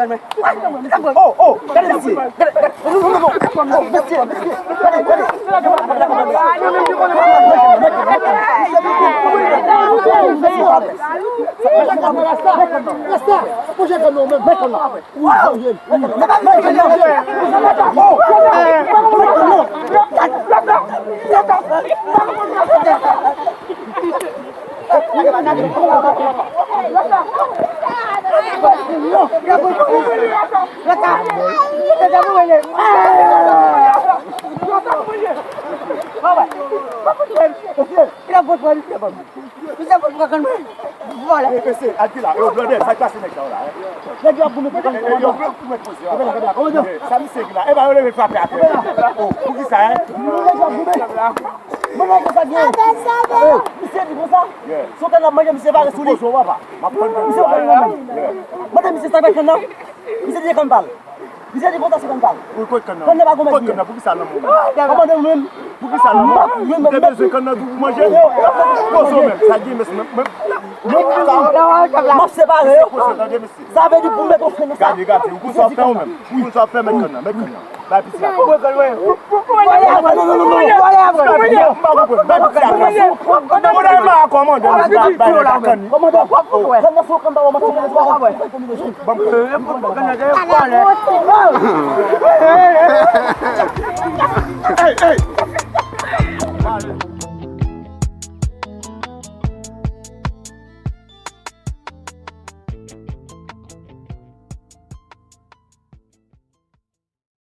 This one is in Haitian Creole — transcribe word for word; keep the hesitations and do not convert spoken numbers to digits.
kann mwen. Oh, oh, gade mesye. Gade, gade. Non, non, non, non. Oh, mesye, mesye. Gade, gade. Rasta, rasta. Poze kann nan men. Mèt kann nan. Misye fout pran kann mwen. Vòlè. E, mesye, al ki la. Yo, blòdè, sa k pase nèg sa yo la, hein? Nèg yo ap goumen pou kann. E, yo, goumen pou mesye a. Sa misye ki la. E ba yo leve frape atè. Oh, pou ki sa, hein? Nèg yo ap goumen. Mwen nèg sa gen. Eh, misye di konsa. Si w kann ap manje, misye bare sou li. Poze w, papa. M ap pran. Misye pa nan. Mande misye sa fè kann nan. Misye di e kann pa l. Misye di konsa se kann pa l. Ou kot kann nan? Kann nan pa gon mèt li. Kot kann nan? Pou ki sa l nan men w menm? Kòmandè ou menm? Pou ki sa l nan men w? Ou te bezwen kann nan tou pou manje? Poze w menm. Sa gen mesye menm. M ap separe yo. Sa vle di pou m mete w fren nan sa. Gade, gade. Ou konn sa w ap fè ou menm? Ou konn sa w ap fè? Mèt kann nan. Mèt kann nan. Bay piti la. Pou mwen kann mwen. Vòlè a pran. Vòlè a pran. M pa konprann. Bay piti la. Mwen nan ma kòmandè. Bay nèg la kann li. Kòmandè. Kann nan se yon kann pa w. Hey, hey!